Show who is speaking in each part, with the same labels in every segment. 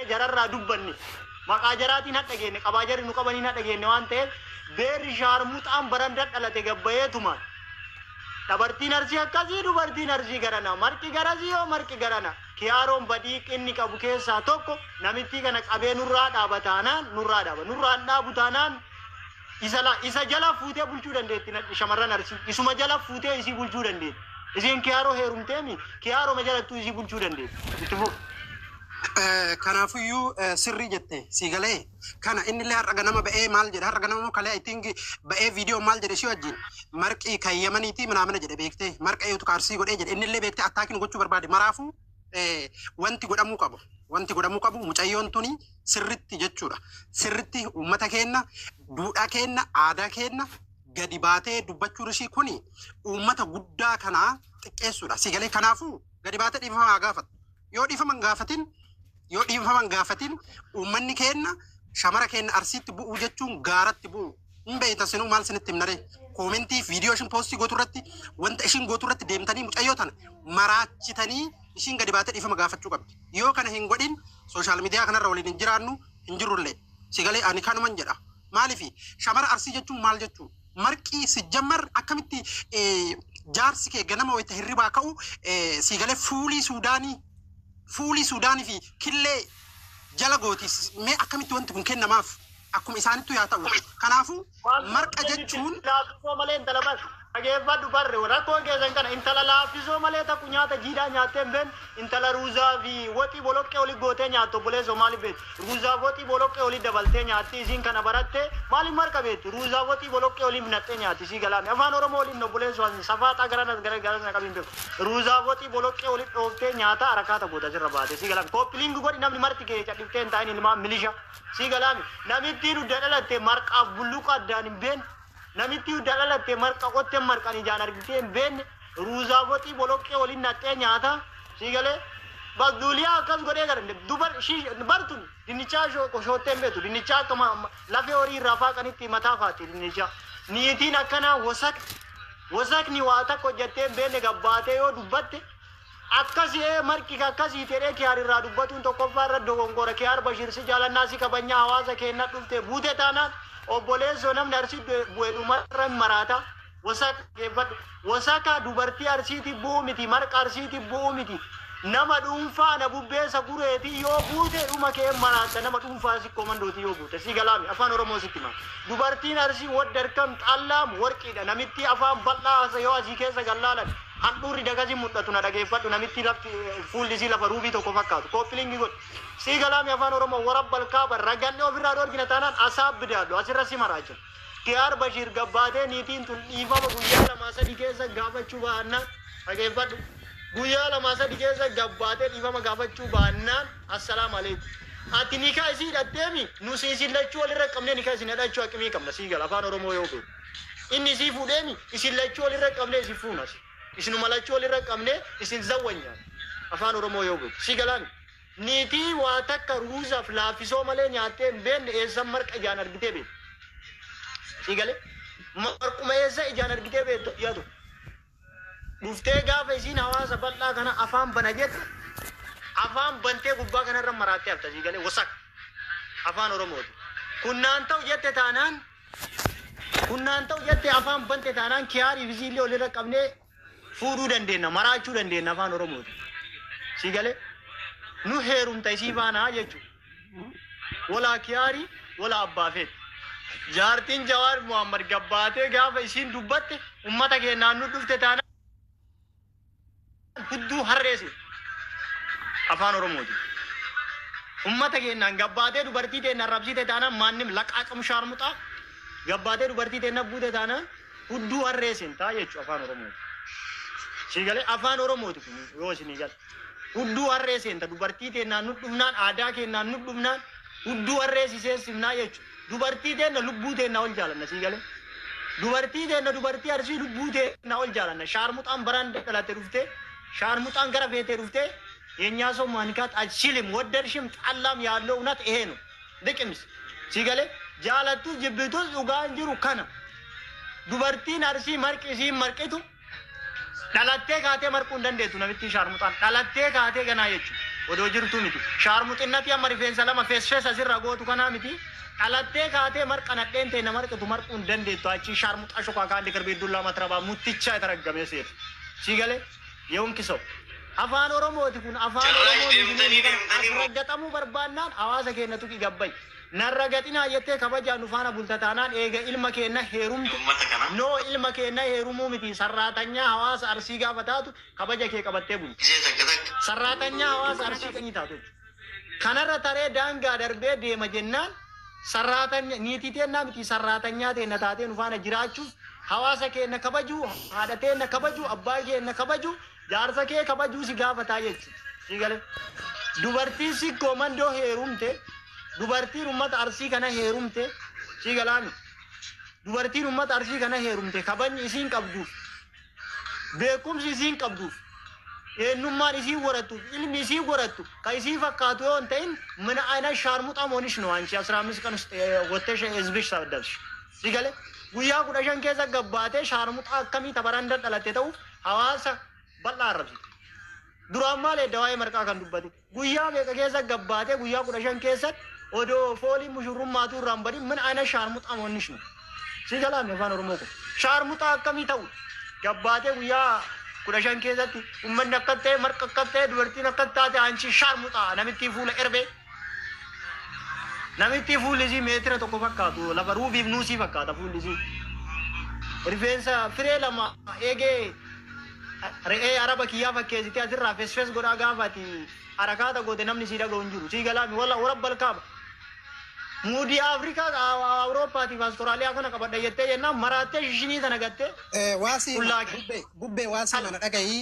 Speaker 1: Jararraa dubbanne. Maqaa jaraatiin hadha geenne, qabaa jarri nu qabaniin hadha geenne waan ta'eef, beerri shaarmuxaan baranda dhalate gabbayeetumaan. Dubartiin Arsii akkasii, dubartiin Arsii garana. Marqi garasii yoo marqi garana. Kiyaaroon badii inni qabu keessaa tokko namittii kana qabee nurraa dhaaba taanaan nurraa dhaaba. Nurraan dhaabu taanaan isa la isa jala fuutee bulchuu dandeetti shamarran Arsii. Isuma jala fuutee isii bulchuu dandeetti. Isiin kiyaaroo heerumteemi kiyaaroo jalattuu isii bulchuu dandeetti. Itti fufu.
Speaker 2: Kanaafiyyuu sirrii jette, si galee. Kana innillee har'a ganama ba'ee maal jedhe? Har'a ganama kalee, I think, ba'ee viidiyoo maal jedhe? Ishii wajjin marqii kan Yamaniitii minaamina jedhe, beektee, marqa eetu kaarsii godhee jedhe. Innillee, beektee, attacking gochuu barbaade. Maraafuu wanti godhamuu qabu mucayyoon tuni sirritti jechuudha, sirritti uummata keenna, duudhaa keenna, aadaa keenna gadi baatee dubbachuun ishii kuni uummata guddaa kanaa xiqqeessuudha, si galee. Kanaafuu gadi baatee dhiifama haa gaafatu. Yoo dhiifama hin gaafatin, uummanni keenna shamara keenna Arsiitti bu'uu jechuun gaaratti bu'u. Hin beektan sinuu, maal sinitti himnare? Commentii viidiyoo ishin postii gootu irratti, wanta ishin gootu irratti deemtanii mucayyoo tana maraachitanii ishin gadi baatee dhiifama gaafachuu qabdi. Yoo kana hin godhin, social media kanarra waliin hin jiraannu, hin jirrullee. Si galee? Ani kanuman jedha. Maalifi shamara Arsii jechuun maal jechuu? Marqii sijjammar akkamitti jaarsi kee ganama wayita hirribaa ka'u, si galee, fuulii Suudaanii fi killee jala gooti? Mee akkamitti wanti kun kennamaaf? Akkuma isaanittu yaa ta'u. Kanaafuu marqa jechuun
Speaker 1: Laaffisoo malee intala bar dhageeffadhu barre, rakkoon keessan kana. Intala laaffisoo malee takku nyaata jiidhaa nyaattee hin beekne, intala ruuzaa fi waxii boloqqee olii gootee nyaattu. Obboleessoo, maaliif beektu? Ruuzaa fi waxii boloqqee olii dabaltee nyaatti. Isiin kana baratte. Maaliif marqa beektu? Ruuzaa fi waxii boloqqee olii naqxee nyaatti. Isii galaame afaan Oromoo waliin, obboleessoo, safaaxaa garanas gara garas na qabiin beeku. Ruuzaa fi waxii boloqqee olii dhooftee nyaata harakaata goota asirra baate. Sii galaame? Copy link godhi. Namni marti kee cadhiftee hin taa'in, ilmaan milisha. Sii galaame? Namittiin hudda dhalatte marqaaf bulluqa addaan hin beekne, namitti hudda dhalatte marqa qottee marqan ijaan argitee hin beekne, ruuzaa waxii boloqqee waliin naqxee nyaata. Sii galee? Basduuliyaa akkas godhee gara dubar bartun dinnichaa shoottee hin beektu. Dinnichaa akka lafee horii irraa faaqanitti mataa faatti dinnichaa. Niitiin akkanaa wasak wasakni waa takka hojjettee hin beekne gabbaatee yoo dubbatte akkasii marqi akkasii ta'ee Kiyaar irraa dubbatuun tokkoffaa irra dogongora. Kiyaar Bashir, si jaalannaa, si kabajnaa. Hawaasa keenya dhufte buute taanaan, obboleessoo, namni Arsii bu'e dhumarra hin maraata. Wasaka geeffadhu. Wasaka dubartii Arsiiti bu'u miti, marqa Arsiiti bu'u miti, nama dhuunfaa na bubbeessa gureetii yoo buute dhuma kee maraatta. Nama dhuunfaa si komandooti yoo buute, si galaami? Afaan Oromoo sitti hima. Dubartiin Arsii waddarkam xallaam warqiidha. Namitti afaan bal'aa yoo asii keessa gallaalan handhuurri dagasi mul'atu, na dhageeffadhu, namitti lafti fuulli isii lafa ruubii tokko fakkaatu. Copy link godhi. Si galaami? Afaan Oromoo warabbal kaaba raganne ofirraa dhorkina taanaan asaab bidaadhu asirra si maraa jira. Kiyaar Bashiir gabbaatee niitiin tun dhiifama guyyaa 2 3 keessa gaafachuu baannaan, dhageeffadhu, guyyaa 2 3 keessa gabbaatee dhiifama gaafachuu baannaan, assalaamu alaikum. Ati nikaa isii hidhatteemi, nu isin lachuu walirra qabnee nikaa isin hidhachuu aqimii qabna. Sii gala? Afaan Oromoo yoo beeku, inni isii fuudheemi, isin lachuu walirra qabnee isin fuunas, isinuma lachuu walirra qabnee isin zawwanyaan. Afaan Oromoo yoo beeku, sii galaami? Niitii waa takka ruuzaaf laaffisoo malee nyaattee hin beekne eessan marqa ijaan argitee beektu? Sii galee? Marquma eessa ijaan argitee beektu? Yaadu. Dhuftee gaafa isiin hawaasa bal'aa kana afaan bana jettu, afaan bantee gubbaa kanarra maraattee hafta. Sii galee? Wasak. Afaan Oromooti. Kunnaan ta'u jette taanaan, kunnaan ta'u jette, afaan bante taanaan, kiyaarii fi siillee olirra qabnee fuudhuu dandeenya, maraachuu dandeenya afaan Oromooti. Sii galee? Nu heerumta isii faanaa jechuudha. Walaa kiyaarii, walaa abbaa feeti. Jaartiin Jawaar Muhammad gabbaatee gaafa isiin dubbatte ummata keenyaan nu dhufte taanaan hudduu harreesi. Afaan Oromooti. Ummata keenyaan gabbaatee dubartii teenya arrabsite taanaan, maannim laqaaqamu shaarmuxaa gabbaatee dubartii teenya buute taanaan hudduu harreesin taa jechuudha afaan Oromooti. Sii galee? Afaan Oromooti kun yoo isinii gale. Hudduu harree seenta. Dubartii teennaan nu dhufnaan, aadaa keenyaan nu dhufnaan, hudduu harree si seensifnaa jechuudha. Dubartii teenna lubbuu teenna ol jaalanna. Sii galee? Dubartii teenna, dubartii Arsii lubbuu teenna ol jaalanna. Shaarmuxaan baraan dhalatte dhuftee, shaarmuxaan gara feetee dhuftee የእኛ ሰው ማንካት አልችልም። ወደድሽም ጠላም ያለው እውነት ይሄ ነው። Liqimsi. Si galee? Jaalattus jibbitus dhugaan jiru kana. Dubartiin Arsii marqi isiin marqitu dhalattee kaatee marquu hin dandeettu, namitti shaarmuxaan dhalattee kaatee ganaa jechuudha. Odoo jirtu miti. Shaarmuxinnati amma rifeensa lama feesfees asirra gootu kanaa miti. Dhalattee kaatee marqa nadheen ta'e nama marqitu marquu hin dandeettu. Achi shaarmuxa shokaa kaan dikir dullaa matrabaa muttichaa itti argamee seetu. Si galee yoonkiso. Afaan Oromooti kun afaan
Speaker 3: Carraa
Speaker 1: Oromoo
Speaker 3: deemtanii deemtanii
Speaker 1: as raggaxamuu barbaannaan hawaasa keenya tuqi gabbayi. Narra gaxinaa jettee kabajaan nu faana bulta taanaan eega ilma keenya heerumte.
Speaker 3: Uummata kana.
Speaker 1: Noo ilma keenya heerumuu miti sarraatanyaa hawaasa Arsii gaafa taatu kabaja kee qabattee bulti.
Speaker 3: Gisee takka takka.
Speaker 1: Sarraatanyaa hawaasa Arsii qanii taatu jechuudha. Kanarra taree daangaa darbee deema jennaan sarraatanya niitii teennaa miti sarraatanyaa teenna taatee nu faana jiraachuuf hawaasa keenya kabajuu, haadha teenna kabajuu, abbaa keenya kabajuu, jaarsa kee kabajuu si gaafataa jechuudha. Si galee dubartiin sikkoo mandoo heerumte, dubartiin uummata Arsii kana heerumte, si galaami. Dubartiin uummata Arsii kana heerumte kabajni isiin qabduuf, beekumsi isiin qabduuf, eenyummaan isii godhattu, ilmi isii godhattu ka isii fakkaatu yoo hin ta'in ምን አይነት ሻርሙጣ መሆንሽ ነው? አንቺ 15 ቀን ውስጥ ወጥተሽ ህዝብሽ ሰደብሽ ሲገለ guyyaa 15 keessa gabbaatee shaarmuxaa akkamii tabaranda dhalatte ta'uuf hawaasa bal'aa arrabsite. Duraan maal edda waa'ee marqaa kan dubbate guyyaa meeqa keessa gabbaatee guyyaa 15 keessatti odoo foolii mushurrummaatu irraan badin ምን አይነት ሻርሙጣ መሆንሽ ነው? ሲገላም afaan Oromoo kun shaarmuxaa akkamii ta'u gabbaatee guyyaa 15 keessatti uummanni akka ta'e marqa akka ta'e dubartiin akka taate anchi shaarmuxaa namittii fuula erbee namittii fuulli isii meetira tokko fakkaatu lafa ruubiif nuusii fakkaata fuulli isii rifeensa firee lama eegee re'ee araba kiyyaa fakkeessitee asirraa fesfes godhaa gaafati harakaata goote namni sii dhaga'u hin jiru sii galaami wala warabbal kaaba muudii Afrikaa Awurooppaatiif Awustiraaliyaa kana qabadha jettee jennaan maraattee shishinii sana gattee
Speaker 2: Waasii
Speaker 1: Qullaa-
Speaker 2: bubbee bubbee waasii mana dhagahii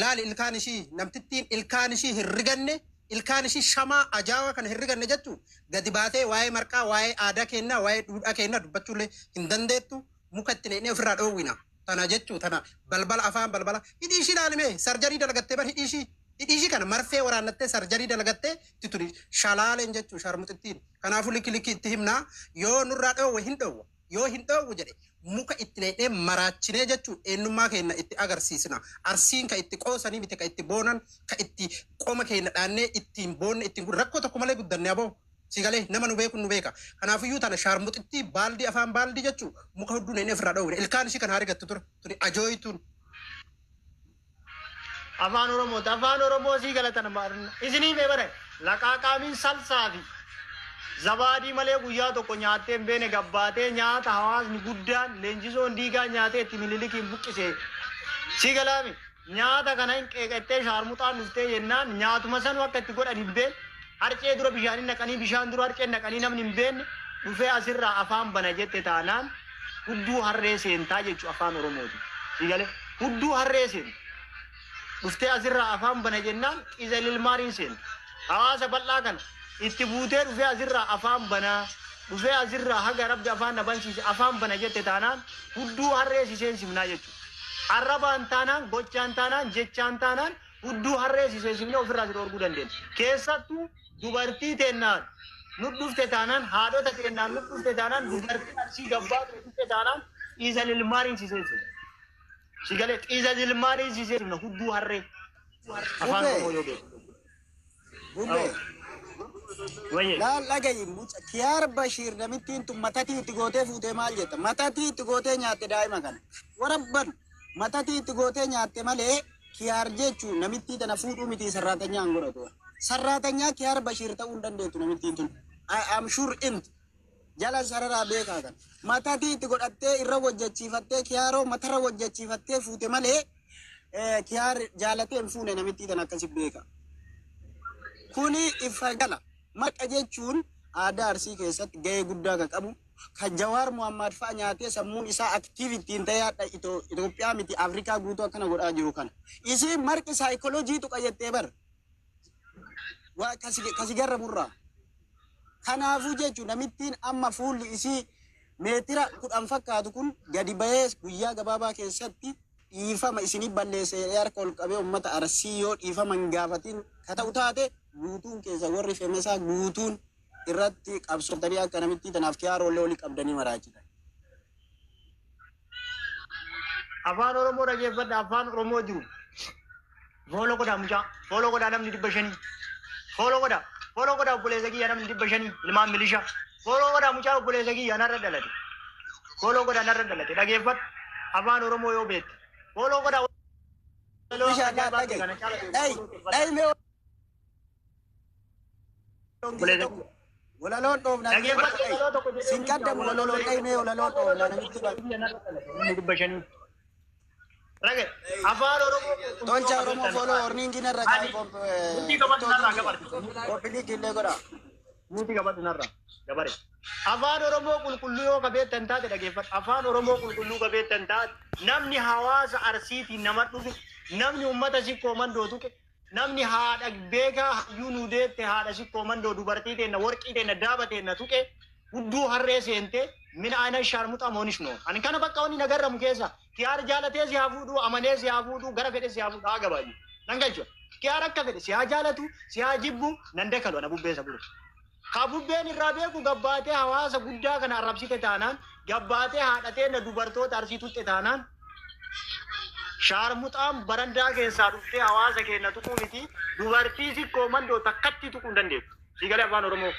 Speaker 2: laali ilkaan ishii namtittiin ilkaan ishii hin riganne ilkaan ishii shamaa ajaa'aa kana hin riganne jechuun gadi baatee waa'ee marqaa waa'ee aadaa kennaa waa'ee duudhaa kennaa dubbachuullee hin dandeettu muka itti ne'nee ofirraa dhoowwina tana jechuu tana balbala afaan balbala hidhii ishii laalime sarjarii dalagattee bar hidhii ishii kana marfee waraannattee sarjarii dalagattee itti tuni shalaaleen jechuu sharmuxittiin kanaafuu likki likki itti himnaa yoo nurraa dhoowwe hin dhoowwa yoo hin dhoowwu jedhe muka itti ne'nee maraachinee jechuun eenyummaa keenya itti agarsiisna. Arsiin ka itti qoosanii miti ka itti boonan ka itti qoma keenya dhaannee ittiin boonne ittiin guddanne rakkoo tokko malee guddanne aboo. Si galee nama nu beeku nu beeka. Kanaafiyyuu tana shaarmuxitti baaldii afaan baaldii jechuun muka hudduu ne'nee ofirraa dhoowwine. Ilkaan ishii kan haarigattu ture tuni ajooyituun.
Speaker 1: Afaan Oromooti. Afaan Oromoo sii galatan isinii bee bare laqaaqaamiin salsaa fi zabaadii malee guyyaa tokko nyaattee hin beene gabbaatee nyaata hawaasni guddaan leenjisoon diigaa nyaatee itti Minilikiin buqqise. Si galaami nyaata kana hin qeeqattee shaarmuxaan dhuftee jennaan nyaatuma sanuu akka itti godhan hin beekne harcee dura bishaanii naqanii bishaan dura harcee naqanii namni hin beekne dhufee asirraa afaan bana jette taanaan hudduu harree seentaa jechuu afaan Oromooti. Si galee hudduu harree seenta. Dhuftee asirraa afaan bana jennaan qiza lilmaariin seenta. Hawaasa bal'aa kana itti buutee dhufee asirraa afaan banaa dhufee asirraa haga rabbi afaan na bansiise afaan bana jette taanaan hudduu harree si seensifnaa jechuudha. Arrabaan taanaan gochaan taanaan jechaan taanaan hudduu harree si seensifnee ofirraa si dhorkuu dandeenya. Keessattuu dubartii teennaan nu dhufte taanaan haadhota teennaan nu dhufte taanaan dubartii Arsii gabbaa dhufte taanaan qiza lilmaariin si seensifna. Si galee qiza lilmaariin si seensifna hudduu harree. Afaan Oromoo yoo beeku.
Speaker 4: Bubbee.
Speaker 1: Wayye.
Speaker 4: Laal dhagayi muca Kiyaar Bashiir namittiin tun matatii itti gootee fuutee maal jetta? Matatii itti gootee nyaatte daa'ima kana. Warabban matatii itti gootee nyaatte malee Kiyaar jechuun namittii tana fuudhuu miti sarraatanyaa hin godhatu. Sarraatanyaa Kiyaar Bashiir ta'uu hin dandeettu namittiin tun. I am sure int jala sararaa beekaa kana. Matatii itti godhattee irra hojjechiifattee Kiyaaroo matarra hojjechiifattee fuute malee Kiyaar jaalatee hin fuune namittii tana akkasi beeka. Kuni ifa gala. Marqa jechuun aadaa Arsii keessatti gahee guddaa kan qabu kan Jawaar Muhammad fa'a nyaatee sammuun isaa active ittiin ta'ee hadha Itoophiyaa miti Afrikaa guutuu akkana godhaa jiru kana. Isiin marqi saayikoloojii tuqa jettee bar. Waa kasi garramurraa. Kanaafuu jechuun namittiin amma fuulli isii meetira 10 fakkaatu kun gadi bahee guyyaa gabaabaa keessatti dhiifama isinii balleessee harka ol qabee uummata Arsii yoo dhiifama hin gaafatin ka ta'u taate guutuun keessa warri femesaa guutuun irratti qabsooftanii akka namittii tanaaf kiyaarollee olii qabdanii maraachitan.
Speaker 1: Afaan Oromoo dhageeffadha. Afaan Oromoo jiru. Follow godhaa mucaa. Follow godhaa namni 500. Follow godha. Follow godha obboleessa kiyya namni 500 ilmaan milishaa. Follow godha mucaa obboleessa kiyya narra dhalate. Follow godha narra dhalate. Dhageeffadhu. Afaan Oromoo yoo beekte. Follow godha.
Speaker 4: Bishaan dhagaye. Dhayi dhayi mee walaloon dhoofnaa sin qaddamu walaloon dhayi mee walaloon dhoofnaa namitti baay'ee.
Speaker 1: Namni 500. Rage afaan Oromoo.
Speaker 4: Tolcha Oromoo follow orniingi narra kaa'e
Speaker 1: Murtii qabadhu narraa gabarti.
Speaker 4: koppiliiki illee godha.
Speaker 1: Murtii qabadhu narraa gabare. Afaan Oromoo qulqulluu yoo qabeettan taate dhageeffadhu. Afaan Oromoo qulqulluu qabeettan taate namni hawaasa Arsiitiin nama dhufe, namni uummata Sikkoo Mandoo tuqe, namni haadha beekaa hayyuu nuu deette haadha Sikkoo Mandoo dubartii teenna warqii teenna daaba teenna tuqe hudduu harree seente mina aina shaarmuxa moonish noo. Ani kana bakka wanni nagarramu keessa Kiyaar jaalatee si haa fuudhuu, amanee si haa fuudhuu, gara fedhe si haa fuudhu haa gabaayyu. Nan galchu. Kiyaar akka fedhe si haa jaalatu, si haa jibbu, nan dakalu ana bubbeessa bulu. Ka bubbeen irraa beeku gabbaatee hawaasa guddaa kana arrabsite taanaan, gabbaatee haadhatee na dubartoota Arsii tuqxe taanaan, shaarmuxaan barandaa keessaa dhuftee hawaasa keenya tuquu miti dubartii Sikkoo Mandoo takkatti tuquu hin dandeettu. Siigalee afaan Oromoo.